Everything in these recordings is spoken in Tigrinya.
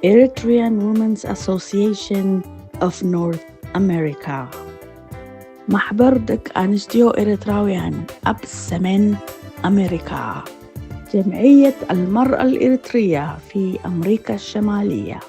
Eritrean Women's Association of North America. ማሕበር ደቂ ኣንስትዮ ኤርትራውያን ኣብ ሰሜን ኣሜሪካ። جمعية المرأة الإريترية في أمريكا الشمالية.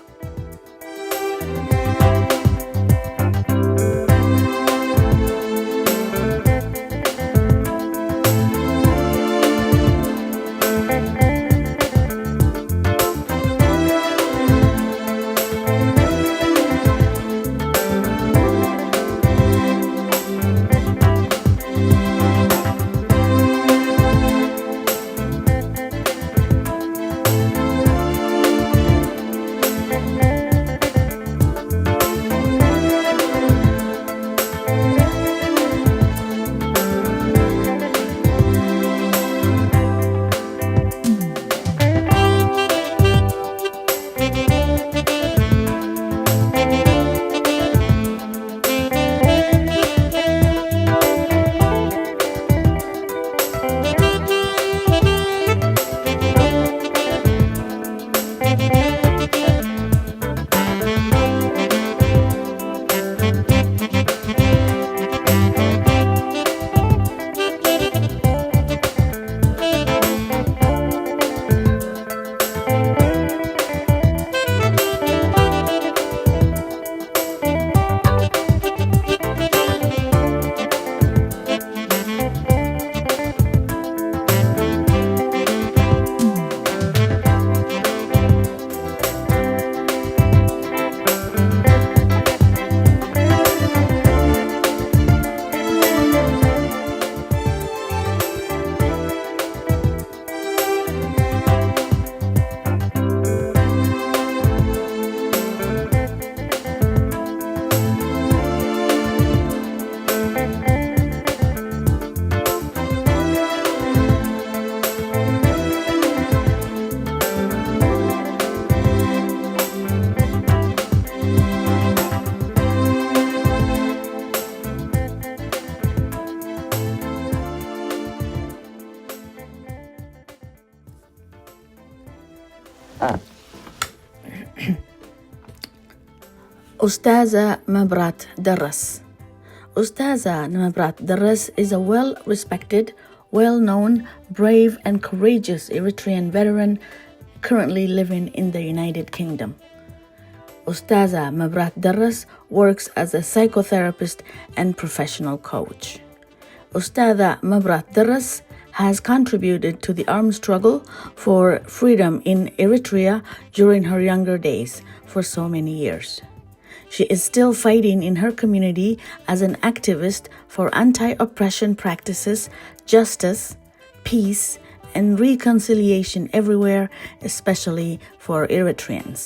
Ustaza Mabrat Darras. Ustaza Mabrat Darras is a well-respected, well-known, brave and courageous Eritrean veteran currently living in the United Kingdom. Ustaza Mabrat Darras works as a psychotherapist and professional coach. Ustaza Mabrat Darras has contributed to the armed struggle for freedom in Eritrea during her younger days for so many years. She is still fighting in her community as an activist for anti-oppression practices, justice, peace, and reconciliation everywhere, especially for Eritreans.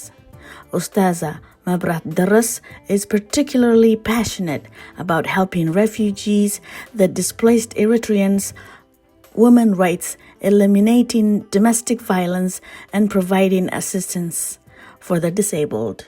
Ustaza Mabrat Darras is particularly passionate about helping refugees, the displaced Eritreans, women rights, eliminating domestic violence, and providing assistance for the disabled.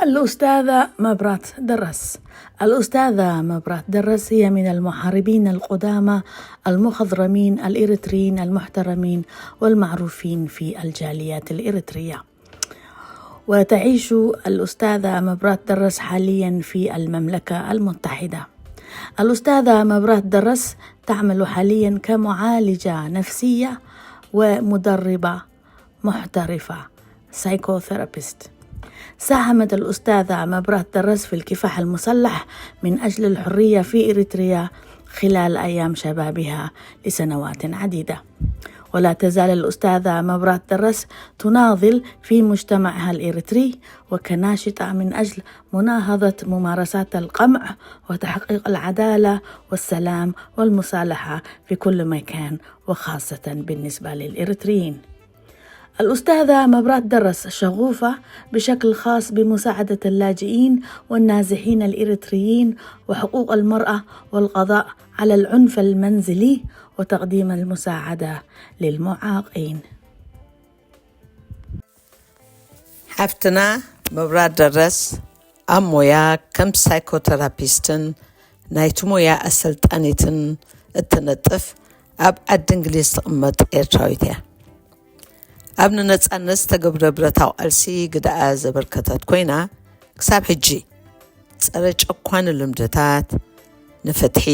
الأستاذة مبرات درس. الأستاذة مبرات درس هي من المحاربين القدامى المخضرمين الإريتريين المحترمين والمعروفين في الجاليات الإريترية. وتعيش الأستاذة مبرات درس حاليا في المملكة المتحدة. الأستاذة مبرات درس تعمل حاليا كمعالجة نفسية ومدربة محترفة، سايكوثيرابيست. ساهمت الأستاذة مبرات درس في الكفاح المسلح من أجل الحرية في إريتريا خلال أيام شبابها لسنوات عديدة. ولا تزال الأستاذة مبرات درس تناضل في مجتمعها الإريتري وكناشطة من أجل مناهضة ممارسات القمع وتحقيق العدالة والسلام والمصالحة في كل مكان، وخاصة بالنسبة للإريتريين. الأستاذة مبرات درس شغوفة بشكل خاص بمساعدة اللاجئين والنازحين الإريتريين وحقوق المرأة والقضاء على العنف المنزلي وتقديم المساعدة للمعاقين. ሓፍትና መብራት ደረስ ኣብ ሞያ ከም ሳይኮተራፒስትን ናይቲ ሞያ ኣሰልጣኒትን እትነጥፍ ኣብ ዓዲ እንግሊዝ ትቕመጥ ኤርትራዊት እያ። ኣብ ንነጻነት ዝተገብረ ብረታዊ ቃልሲ ግደኣ ዘበርከተት ኮይና፣ ክሳብ ሕጂ ጸረ ጨኳኒ ልምድታት፣ ንፍትሒ፣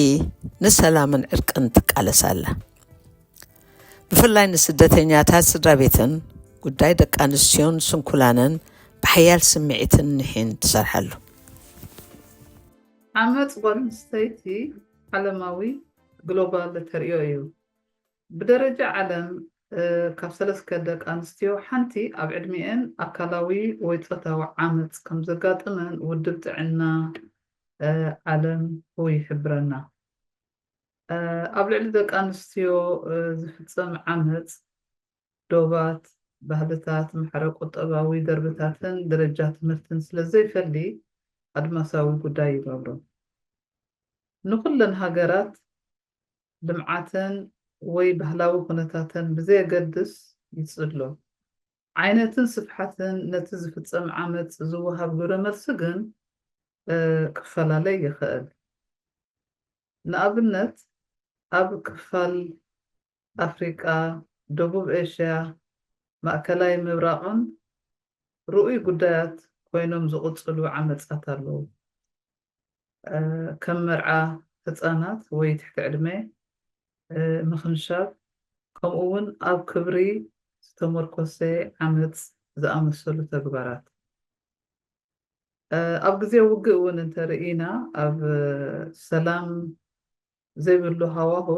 ንሰላምን ዕርቅን ትቃለስ ኣላ። ብፍላይ ንስደተኛታት ስድራ ቤትን ጉዳይ ደቂ ኣንስትዮን ስንኩላንን ብሓያል ስምዒትን ንሒን ትሰርሓሉ። ዓመፅ ጓል ኣንስተይቲ ዓለማዊ ግሎባል ተርእዮ እዩ። ብደረጃ ዓለም ካብ ሰለስተ ደቂ ኣንስትዮ ሓንቲ ኣብ ዕድሚኤን ኣካላዊ ወይ ፆታዊ ዓመፅ ከም ዘጋጥመን ውድብ ጥዕና ዓለም ሁ ይሕብረና። ኣብ ልዕሊ ደቂ ኣንስትዮ ዝፍፀም ዓመፅ ዶባት፣ ባህልታት፣ ማሕረ ቁጠባዊ ደርብታትን ደረጃ ትምህርትን ስለ ዘይፈሊ ኣድማሳዊ ጉዳይ ይገብሮ። ንኹለን ሃገራት ልምዓተን ወይ ባህላዊ ኩነታተን ብዘየገድስ ይጽሎ። ዓይነትን ስፍሓትን ነቲ ዝፍጸም ዓመጽ ዝወሃብ ግብረ መልሲ ግን ክፈላለ ይኽእል። ንኣብነት ኣብ ክፋል ኣፍሪቃ፣ ደቡብ ኤሽያ፣ ማእከላይ ምብራቕን ርኡይ ጉዳያት ኮይኖም ዝቕጽሉ ዓመጻት ኣለዉ። ከም መርዓ ህጻናት ወይ ትሕቲ ዕድመ፣ ምኽንሻብ፣ ከምኡ እውን ኣብ ክብሪ ዝተመርኮሰ ዓመጽ ዝኣመሰሉ ተግባራት። ኣብ ግዜ ውግእ እውን እንተርኢና ኣብ ሰላም ዘይብሉ ሃዋሁ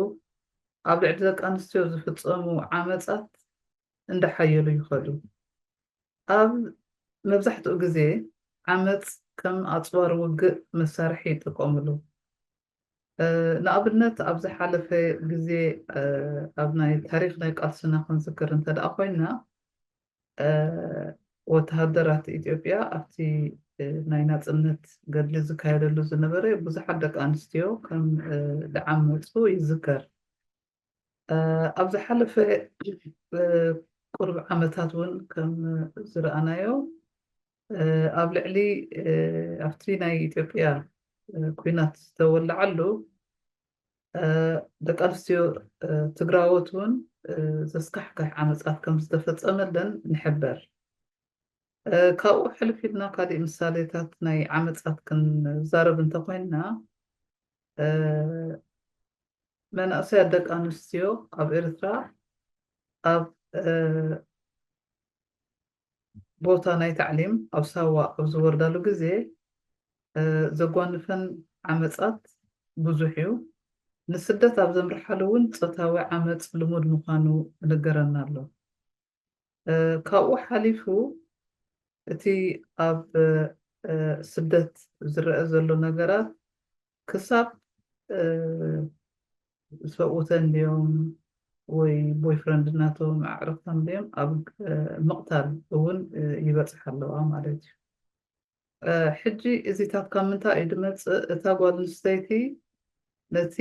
ኣብ ልዕሊ ደቂ ኣንስትዮ ዝፍጸሙ ዓመጻት እንዳሓየሉ ይኸዱ። ኣብ መብዛሕትኡ ግዜ ዓመጽ ከም ኣጽዋር ውግእ መሳርሒ ይጥቀምሉ። ንኣብነት ኣብ ዝሓለፈ ግዜ ኣብ ናይ ታሪክ ናይ ቃልስና ክንዝክር እንተ ደኣ ኮይና ወተሃደራት ኢትዮጵያ ኣብቲ ናይ ናጽነት ገድሊ ዝካየደሉ ዝነበረ ብዙሓት ደቂ ኣንስትዮ ከም ዝዓመጹ ይዝከር። ኣብ ዝሓለፈ ቁሩብ ዓመታት እውን ከም ዝረኣናዮ ኣብ ልዕሊ ኣብቲ ናይ ኢትዮጵያ ኩናት ዝተወለዓሉ ደቂ ኣንስትዮ ትግራዎት እውን ዘስካሕክሕ ዓመፃት ከም ዝተፈፀመለን ንሕበር። ካብኡ ሕልፍ ኢልና ካሊእ ምሳሌታት ናይ ዓመፃት ክንዛረብ እንተኮይንና መናእሰያት ደቂ ኣንስትዮ ኣብ ኤርትራ ኣብ ቦታ ናይ ታዕሊም ኣብ ሳዋ ኣብ ዝወርዳሉ ግዜ ዘጓንፈን ዓመፃት ብዙሕ እዩ። ንስደት ኣብ ዘምርሓሉ እውን ፆታዊ ዓመፅ ልሙድ ምዃኑ ይንገረና ኣሎ። ካብኡ ሓሊፉ እቲ ኣብ ስደት ዝረአ ዘሎ ነገራት ክሳብ ሰብኡተን ድዮም ወይ ቦይፍረንድ ናቶም ኣዕርኽተን ድዮም ኣብ ምቕታል እውን ይበፅሓ ኣለዋ ማለት እዩ። ሕጂ እዚታት ካብ ምንታይ እዩ ዝመፅእ? እታ ጓል ኣንስተይቲ ነቲ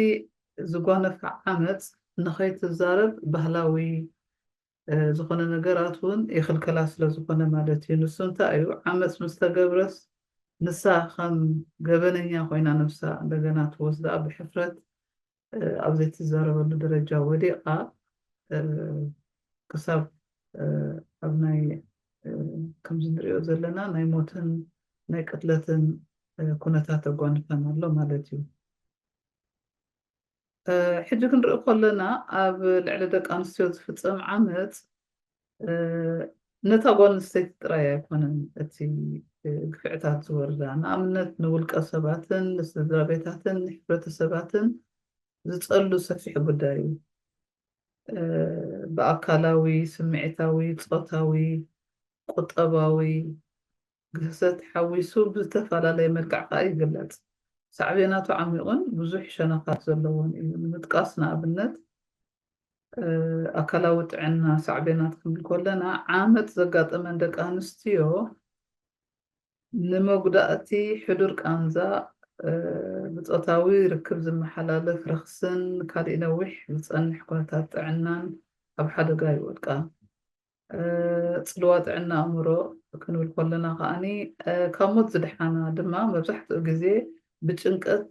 ዝጓነፋ ዓመፅ ንኸይትዛረብ ባህላዊ ዝኾነ ነገራት እውን ይኽልከላ ስለ ዝኾነ ማለት እዩ። ንሱ እንታይ እዩ? ዓመፅ ምስ ተገብረስ ንሳ ከም ገበነኛ ኮይና ነብሳ እንደገና ትወስዳ ብሕፍረት ኣብ ዘይትዛረበሉ ደረጃ ወዲቓ ክሳብ ኣብ ናይ ከምዚ ንሪኦ ዘለና ናይ ሞትን ናይ ቅትለትን ኩነታት ኣጓንፈን ኣሎ ማለት እዩ። ሕጂ ክንርኢ ከለና ኣብ ልዕሊ ደቂ ኣንስትዮ ዝፍፀም ዓመፅ ነታ ጓል ኣንስተይቲ ጥራይ ኣይኮነን እቲ ግፍዕታት ዝወርዳ። ንኣብነት ንውልቀ ሰባትን ንስድራ ቤታትን ንሕብረተሰባትን ዝፀሉ ሰፊሕ ጉዳይ እዩ። ብኣካላዊ፣ ስምዒታዊ፣ ፆታዊ፣ ቁጠባዊ ግህሰት ሓዊሱ ብዝተፈላለየ መልክዕ ከዓ ይግለፅ። ሳዕቤናቱ ዓሚቑን ብዙሕ ሸነኻት ዘለዎን እዩ። ንምጥቃስ ንኣብነት ኣካላዊ ጥዕና ሳዕቤናት ክንብል ከለና ዓመፅ ዘጋጠመን ደቂ ኣንስትዮ ንመጉዳእቲ ሕዱር ቃንዛ ብፆታዊ ርክብ ዝመሓላለፍ ረኽስን ካሊእ ነዊሕ ዝፀንሕ ኩነታት ጥዕናን ኣብ ሓደጋ ይወድቃ። ፅልዋ ጥዕና ኣእምሮ ክንብል ከለና ከዓኒ ካብ ሞት ዝድሓና ድማ መብዛሕትኡ ግዜ ብጭንቀት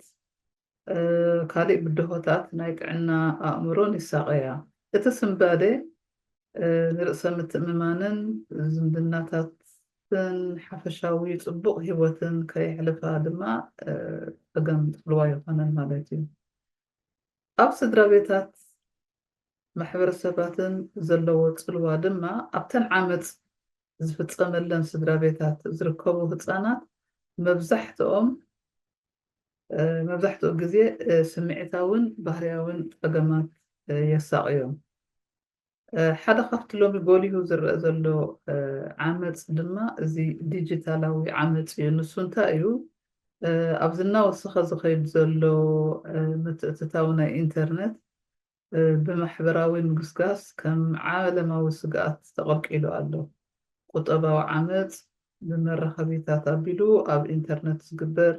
ካልእ ብድሆታት ናይ ጥዕና ኣእምሮን ይሳቐያ። እቲ ስንባደ ንርእሰ ምትእምማንን ዝምድናታትን ሓፈሻዊ ጽቡቕ ህይወትን ከየሕልፋ ድማ ጸገም ጽልዋ ይኾነን ማለት እዩ። ኣብ ስድራ ቤታት ማሕበረሰባትን ዘለዎ ጽልዋ ድማ ኣብተን ዓመጽ ዝፍጸመለን ስድራ ቤታት ዝርከቡ ህጻናት መብዛሕትኦም መብዛሕትኡ ግዜ ስምዒታውን ባህርያውን ጸገማት የሳቕዮም። ሓደ ካብቲ ሎሚ ጎሊሁ ዝረአ ዘሎ ዓመጽ ድማ እዚ ዲጂታላዊ ዓመጽ እዩ። ንሱ እንታይ እዩ? ኣብዚ እናወሰኸ ዝኸይድ ዘሎ ምትእትታው ናይ ኢንተርነት ብማሕበራዊ ምግስጋስ ከም ዓለማዊ ስግኣት ተቐልቂሉ ኣሎ። ቁጠባዊ ዓመጽ ብመራኸቢታት ኣቢሉ ኣብ ኢንተርነት ዝግበር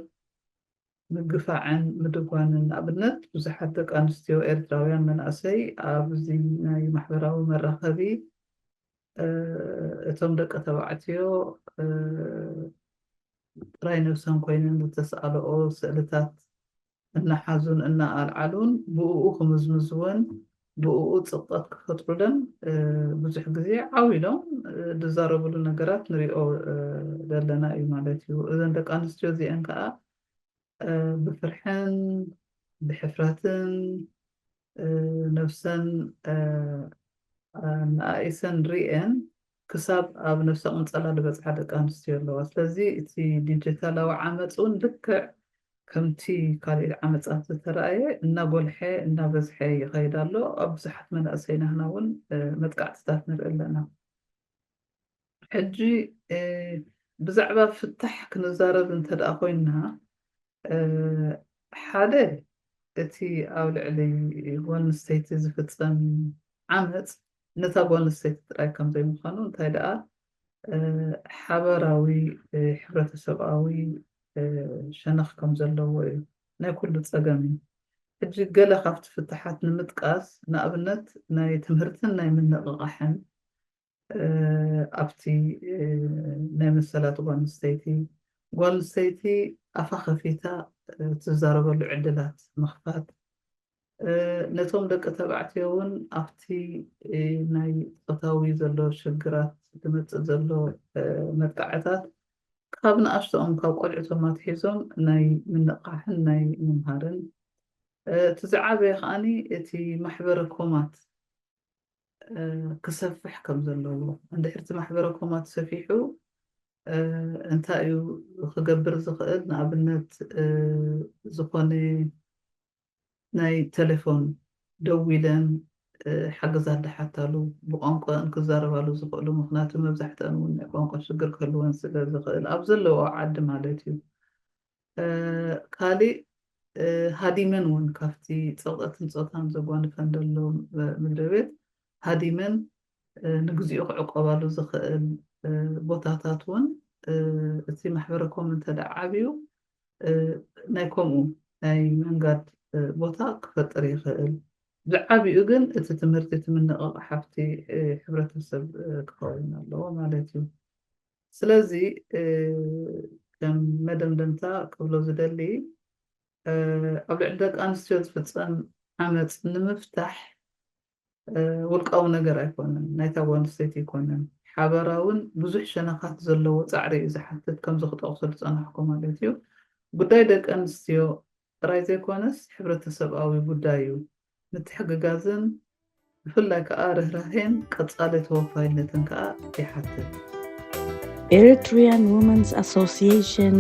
ምግፋዕን ምድጓንን። ንኣብነት ብዙሓት ደቂ ኣንስትዮ ኤርትራውያን መናእሰይ ኣብዚ ናይ ማሕበራዊ መራኸቢ እቶም ደቂ ተባዕትዮ ጥራይ ነብሰን ኮይነን ዝተስኣለኦ ስእልታት እናሓዙን እናኣልዓሉን ብእኡ ክምዝምዝወን ብእኡ ጽቕጠት ክፈጥሩለን ብዙሕ ግዜ ዓው ኢሎም ዝዛረብሉ ነገራት ንሪኦ ዘለና እዩ ማለት እዩ። እዘን ደቂ ኣንስትዮ እዚአን ከዓ ብፍርሕን ብሕፍረትን ነብሰን ኣነኣኢሰን ሪኤን ክሳብ ኣብ ነብሰ ቅንጸላ ዝበጽሓ ደቂ ኣንስትዮ ኣለዋ። ስለዚ እቲ ዲጂታላዊ ዓመጽ እውን ልክዕ ከምቲ ካልእ ዓመጻት ዝተራእየ እናጎልሐ እናበዝሐ ይኸይድ ኣሎ። ኣብ ብዙሓት መናእሰይ ናህና እውን መጥቃዕትታት ንርኢ ኣለና። ሕጂ ብዛዕባ ፍታሕ ክንዛረብ እንተ ደኣ ኮይንና ሓደ እቲ ኣብ ልዕሊ ጓል ኣንስተይቲ ዝፍጸም ዓመጽ ነታ ጓል ኣንስተይቲ ጥራይ ከም ዘይምዃኑ እንታይ ደኣ ሓበራዊ ሕብረተሰብኣዊ ሸነኽ ከም ዘለዎ እዩ። ናይ ኩሉ ጸገም እዩ። ሕጂ ገለ ካብቲ ፍታሓት ንምጥቃስ ንኣብነት ናይ ትምህርትን ናይ ምንቕቓሕን ኣብቲ ናይ መሰላት ጓል ኣንስተይቲ ጓል ኣንስተይቲ ኣፋ ከፊታ ትዛረበሉ ዕድላት ምኽፋት ነቶም ደቂ ተባዕትዮ እውን ኣብቲ ናይ ፆታዊ ዘሎ ሽግራት ዝመፅእ ዘሎ መጣዕታት ካብ ንኣሽቶኦም ካብ ቆልዕቶም ኣትሒዞም ናይ ምንቕቃሕን ናይ ምምሃርን እቲ ዝዓበየ ከዓኒ እቲ ማሕበረ ኮማት ክሰፍሕ ከም ዘለዎ እንድሕር እቲ ማሕበረ ኮማት ሰፊሑ እንታይ እዩ ክገብር ዝኽእል? ንኣብነት ዝኾነ ናይ ቴሌፎን ደዊለን ሓገዛት ዝሓታሉ ብቋንቋን ክዛረባሉ ዝኽእሉ ምክንያቱ መብዛሕትአን እውን ናይ ቋንቋ ሽግር ክህልወን ስለ ዝኽእል ኣብ ዘለዎ ዓዲ ማለት እዩ። ካሊእ ሃዲመን እውን ካብቲ ፀቕጠትን ፆታን ዘጓንፈን ዘሎ ምድሪ ቤት ሃዲመን ንግዚኡ ክዕቆባሉ ዝኽእል ቦታታት እውን እቲ ማሕበረ ኮም እንተደኣ ዓብዩ ናይ ከምኡ ናይ ምንጋድ ቦታ ክፈጥር ይኽእል። ብዓብኡ ግን እቲ ትምህርቲ እቲ ምንቕቓሕ ሃፍቲ ሕብረተሰብ ክኸውን ኣለዎ ማለት እዩ። ስለዚ ከም መደምደምታ ክብሎ ዝደሊ ኣብ ልዕሊ ደቂ ኣንስትዮ ዝፍፀም ዓመፅ ንምፍታሕ ውልቃዊ ነገር ኣይኮነን፣ ናይታ ጓል ኣንስተይቲ ኣይኮነን። ሓበራውን ብዙሕ ሸነኻት ዘለዎ ፃዕሪ እዩ ዝሓትት፣ ከምዚ ክጠቕሶ ዝፀናሕኩ ማለት እዩ። ጉዳይ ደቂ ኣንስትዮ ጥራይ ዘይኮነስ ሕብረተሰብኣዊ ጉዳይ እዩ። ምትሕግጋዝን ብፍላይ ከዓ ርህራሄን ቀፃሊ ተወፋይነትን ከዓ ይሓትት። Eritrean Women's Association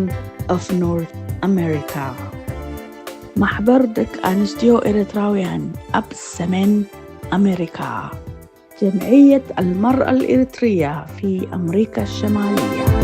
of North America ማሕበር ደቂ ኣንስትዮ ኤርትራውያን ኣብ ሰሜን ኣሜሪካ جمعية المرأة الإريترية في أمريكا الشمالية